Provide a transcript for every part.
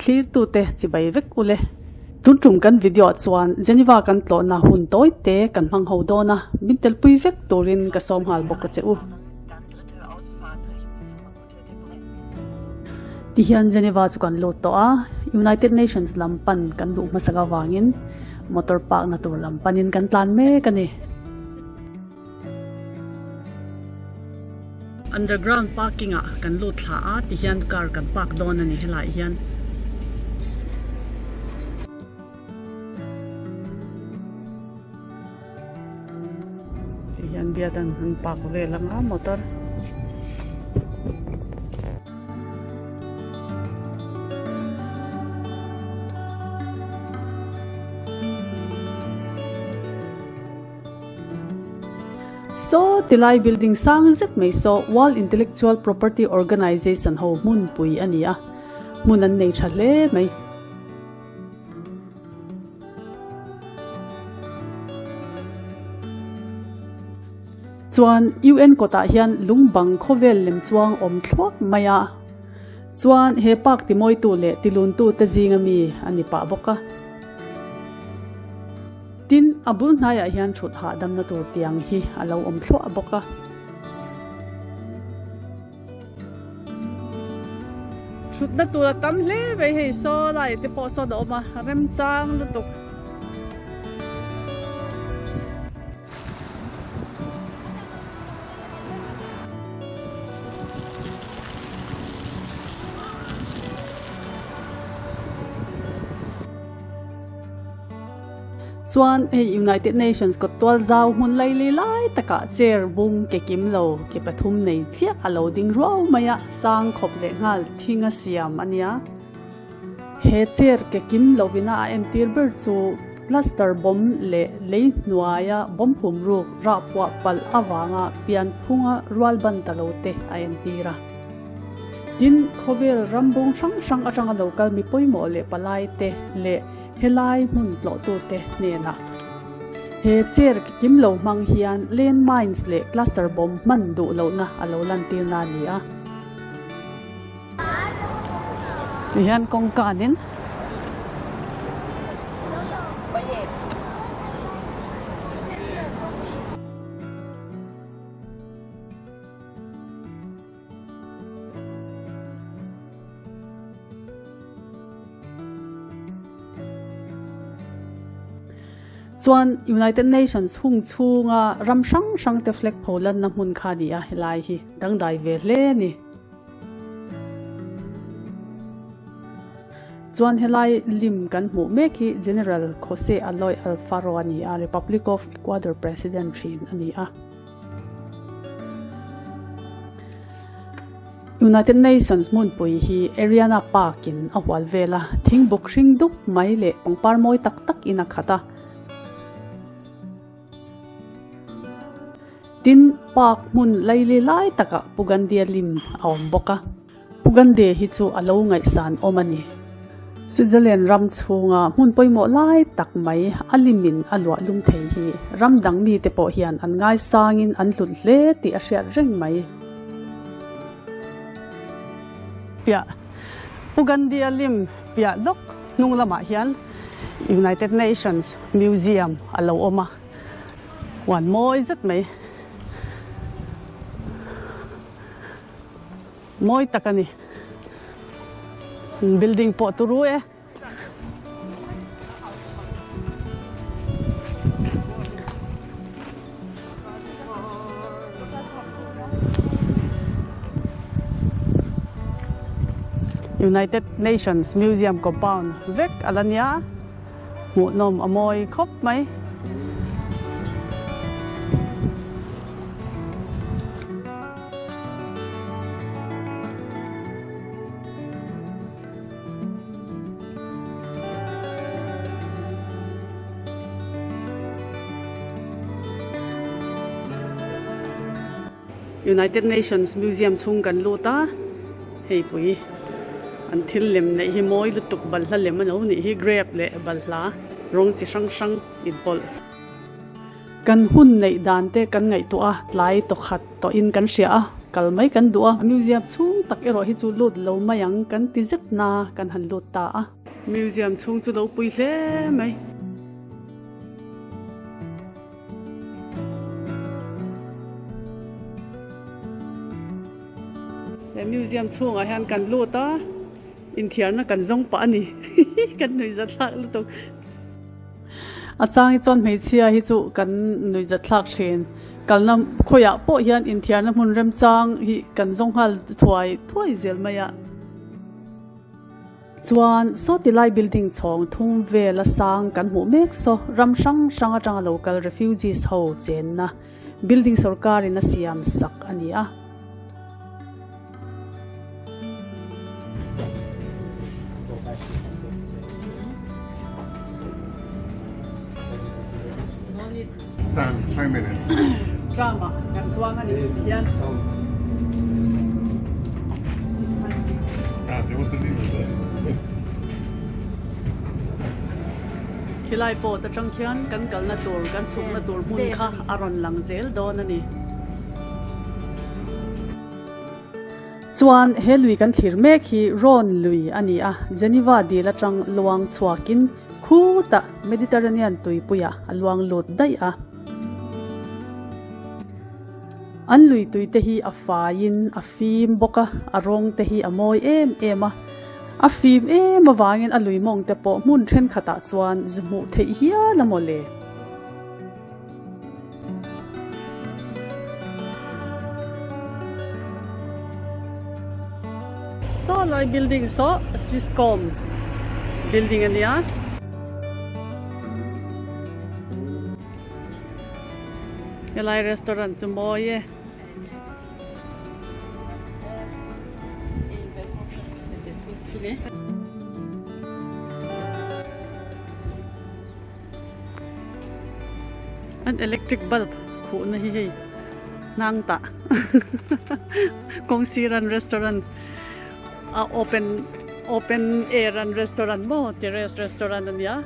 Thlirtute chibai vek ule. Tun tum kan video ah chuan Geneva kan tlawhna hun tawi te kan hmang ho dawn a, min telpui vek turin ka sawm nghal bawk a che u. Tihian Geneva chu kan lut tawh a, United Nations lam pan kan duh hmasak avangin motor park na tur lam panin kan tlan mek a ni. Underground parking ah kan lut thla a tihian car kan park dawn a ni helaiah hian. Tihian biat an han park vel ang a motor. Saw tilai building sang zet mai saw World Intellectual Property Organization ho hmunpui a ni a, hmun an nei tha hle mai. Chuan UN kawtah hian lungbang khawvel lem chuang awm thluak mai a, chuan he park timawitu leh tiluntu te zinga mi a ni pah bawk a. Tin, a bul hnaiah hian thut hahdamna tur tiang hi a lo awm thluah bawk a. Thutna tur a tam hle mai hei, saw lai te pawh sawn a awm a, remchang lutuk. Chuan hei United Nations kawt tual zau hmun laili lai takah chair bung ke kim lo ke pathum nei chiah a lo ding ruau mai a, sang khawp leh nghal thing a siam a nia. He chair ke kim lovina a entir ber chu cluster bomb leh lei hnuaia bomb hum ruk rah puah palh avanga pianphunga rual ban ta lo te a entir a. Tin, khawvel ram bung hrang hrang atanga lo kal mi pawimawh leh palai te leh helai hmun tlawhtute hnenah he chair kim lo hmang hian land mines leh cluster bomb hman duh lohna a lo lantir na a ni a. Tihian kawngkanin Chuan United Nations hung chhunga ram hrang hrang te flag pho lanna hmun kha a ni a, helai hi dangdai ve hle a ni. Chuan helai lim kan hmuh mek hi General Jose Aloy Alfaro a ni a, Republic of Ecuador President thin a ni a. United Nations hmunpui hi Ariana Park in a hual vel a, thingbuk hring dup mai leh pangpar mawi tak tak in a khat a. Tin, park hmun laili lai takah Pu Gandhi-a lim a awm bawk a. Pu Gandhi hi chu a lo ngaihsan awm a ni. Switzerland ram chhunga hmun pawimawh lai tak mai a limin a luah lum thei hi ram dang mite pawh hian an ngaisangin an hlut hle tih a hriat reng mai. Piah Pu Gandhi-a lim piah lawk hnung lamah hian United Nations Museum a lo awm a, huan mawi zet mai. Mawi tak a ni. Building pawh turu e. United Nations Museum compound vek a la nia. Hmuhnawm a mawi khawp mai. United Nations Museum chhung kan lut a, hei pui an thil lem neih hi mawi lutuk balhla lem a lo nih hi grape leh balhla rawng chi hrang hrang inpawlh. Kan hun neih dan te kan ngaihtuah a, tlai tawkhat tawhin kan hria a, kal mai kan duh a. Museum chhung tak. tak erawh hi chu lut lo mai ang kan ti zet na kan han lut ta a. Museum chhung chu lo pui hle mai. He museum chhungah hian kan lut a, inthiarna kan zawng pah a ni. Kan nuihzathlak lutuk. A chang hi chuan hmeichhia hi chu kan nuihzathlak thin. Kalna khawiah pawh hian inthiarna hmun remchang hi kan zawng nghal thuai thuai zel mai a. Chuan saw tilai building chhawng thum vel a sang kan hmuh mek saw ram hrang hrang atanga lo kal refugees ho chenna building sorkar in a siam sak a ni a. Tram ah kan chuang a ni hian. Khilai pawt atang khian kan kalna tur kan chhukna tur hmun kha a rawn lang zel dawn a ni. Chuan he lui kan thlir mek hi Rhone lui a ni a, Geneva dil atang luang chhuakin khutah Mediterranean tuipuiah a luang lut daih a. An lui tui te hi a faiin a fim bawk a, a rawng te hi a mawi em em a. A fim em avangin a lui mawng te pawh hmun thenkhatah chuan zu hmuh theih hial a maw le. Saw lai building saw Swisscom building a nia. Helai restaurant chu mawi e. An electric bulb khuhna hi hei hnang tah kawng sir an restaurant a open open air an restaurant maw terrace restaurant a nia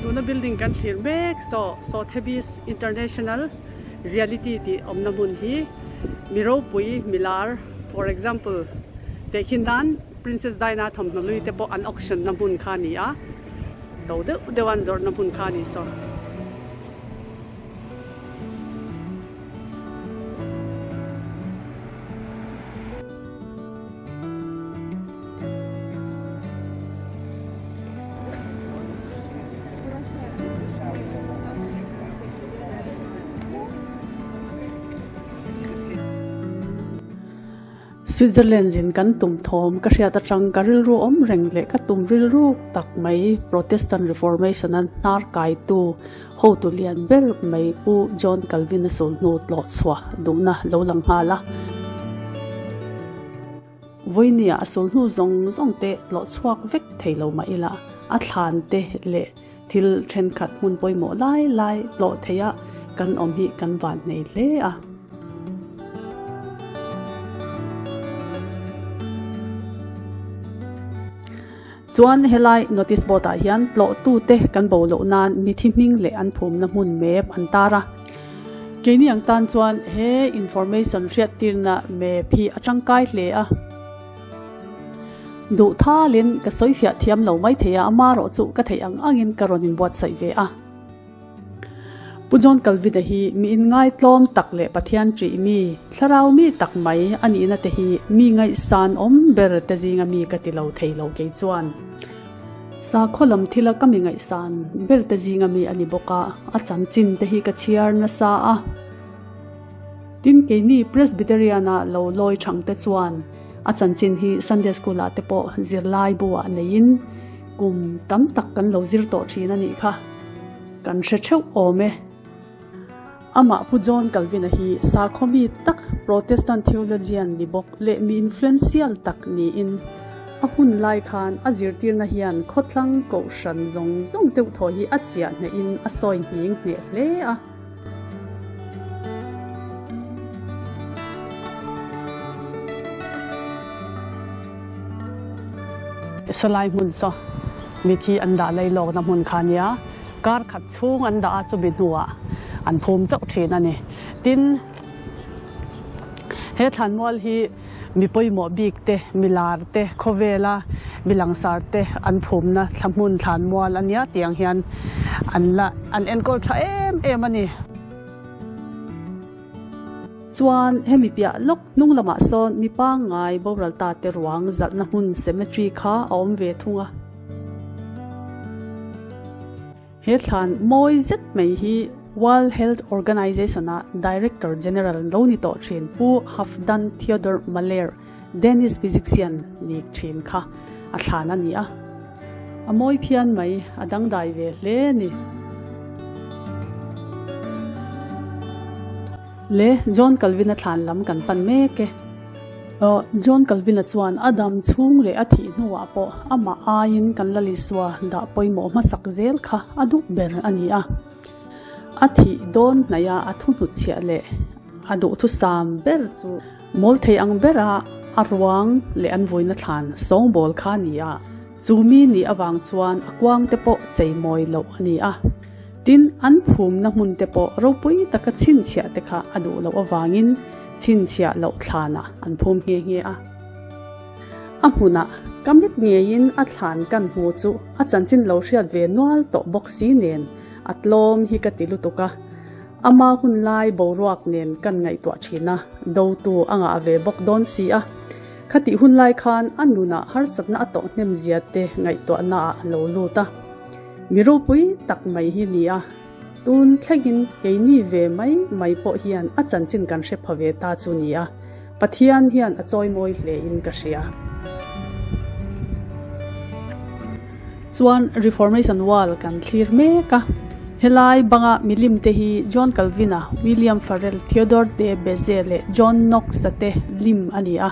tuna building kan thlir mek saw Sotheby's International Reality tih awmna hmun hi mi ropui milar for example tehkhin nan. Princess Diana thawmhnaw lui te pawh an auction na hmun kha a ni a, to deuh deuh an zawrhna hmun kha a ni saw. Switzerland zin kan tum thawm ka hriat atang ka rilru awm reng leh ka tum rilru tak mai Protestant Reformation a hnar kaitu hotu lian ber mai Pu John Calvin a sulhnu tlawh chhuah duhna lo lang nghal a. Vawinia a sulhnu zawng zawng te tlawh chhuak vek thei lo mah ila a thlan te leh thil thenkhat hmun pawimawh lai lai tlawh theih a kan awm hi kan van nei hle a. Chuan helai notice board ah hian tlawhtu te kan bo loh nan mithi hming leh an phumna hmun map an tar a. Keini ang tan chuan he information hriattirna map hi a tangkai hle a. Duh thalin ka sawi fiah thiam lo mai thei a, amarawh chu ka theih ang angin ka rawn inbuatsaih ve a. Pu John Calvin-a hi mi inngaitlawm tak leh Pathian ṭih mi, thlarau mi tak mai a nihna te hi mi ngaihsan awm ber te zinga mi ka ti lo thei lo kei chuan. Sakhaw lam thila ka mi ngaihsan ber te zinga mi a ni bawk a, a chanchin te hi ka chhiar nasa a. Tin, keini Presbyterian-a lo lawi thang te chuan a chanchin hi Sunday School-ah te pawh zirlai bu-ah neiin kum tam tak kan lo zir tawh thin a nih kha. Kan hre theuh awm e. Amah Pu John Calvin-a hi sakhaw mi tak, Protestant theologian ni bawk leh mi influential tak niin a hun lai khan a zirtirna hian khawthlang kohhran zawng zawng deuh thaw hi a chiah hnehin a sawi nghing hneh hle a. Salai hmun saw mithi an dah lei lawkna hmun kha nia, kar khat chhung an dah a chumi hnuah an phum chauh thin a ni. Tin. He thlanmual hi mi pawimawh bik te, mi lar te, khawvela mi langsar te an phumna thla hmun thlanmual a nia tiang hian an la an enkawl tha em em a ni. Chuan hemi piah lawk hnung lamah sawn mi pangngai boral ta te ruang zalhna hmun cemetery kha a awm ve thung a. He thlan mawi zet mai hi World Health Organization-a Director General lo ni tawh thin Pu Halfdan Theodor Mahler, Danish physician ni thin kha a thlan a ni a. A mawi phian mai, a dangdai ve hle a ni. Le John Calvin-a thlan lam kan pan mek e. Aw, John Calvin-a chuan a dam chhung leh a thih hnuah pawh amah aiin kan la Lisua dah pawimawh hmasak zel kha a duh ber a ni a. A thih dawn hnaih a thu hnutchhiah leh a duhthusam ber chu mawl thei ang bera a ruang leh an vuina thlan sawngbawl kha a ni a. Chu mi nih avang chuan a kuang te pawh chei mawi loh a ni a. Tin, an phumna hmun te pawh ropui taka chhinchhiah te kha a duh loh avangin chhinchhiah loh thlanah an phum nghe nghe a. A hmunah ka mit ngeiin a thlan kan hmu chu a chanchin lo hriat ve nual tawh bawk si nen a tlawm hi ka ti lutuk a. Ama hun lai boruak nen kan ngaihtuah thin a, dotu a ngah ve bawk dawn si a. Khatih hun lai khan a nunah harsatna a tawh hnem zia te ngaihtuahnaah a lo lut a. Mi ropui tak mai hi ni a, tun thlengin keini ve mai mai pawh hian a chanchin kan hre pha ve ta chu ni a, Pathian hian a chawimawi hle in ka hria. Chuan Reformation Wall kan thlir mek a, helai banga milim te hi John Calvin-a, William Farel, Theodore de Beze leh John Knox-a te lim a ni a.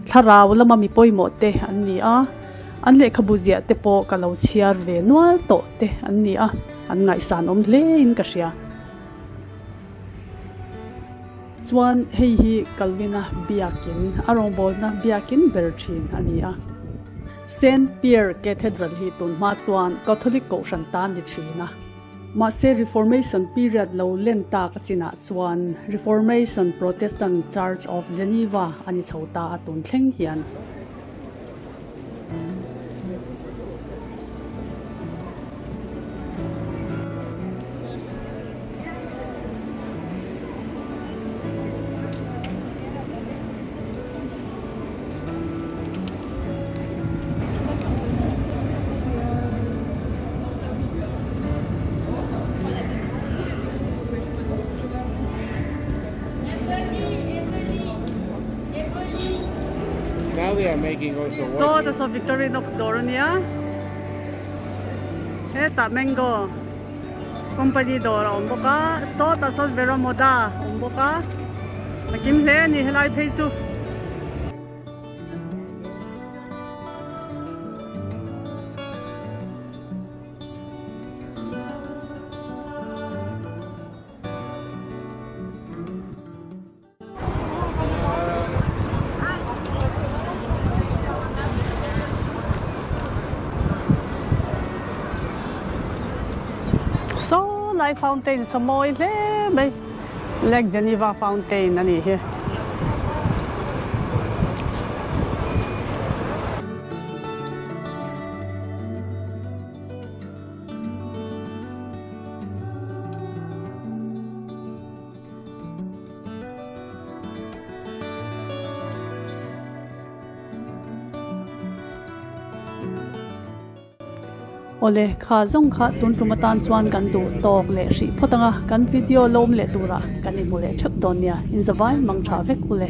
Thlarau lama mi pawimawh te an ni a, an lehkhabu ziah te pawh ka lo chhiar ve nual tawh te an ni a, an ngaihsan awm hle in ka hria. Chuan hei hi Calvin-a biakin, a rawngbawlna biakin ber thin a ni a. Saint Pierre Cathedral hi tun hma chuan Catholic kohhran tan ni thin a. Mahse Reformation period lo len tak a chinah chuan Reformation Protestant Church of Geneva a ni chho ta a tun thleng hian. Saw ta saw Victorinox dawr a nia hetah mango company dawr a awm bawk a saw ta saw Vero Moda a awm bawk a a kim hle a ni helai phei chu. Saw lai fountain saw mawi hle mai Lake Geneva fountain a nih hi. Awle, kha zawng kha tun tum atan chuan kan duh tawk leh hrih phawt ang a, kan video lawm leh turah kan inhmu leh theuh dawn nia, inzavai mang tha vek u le.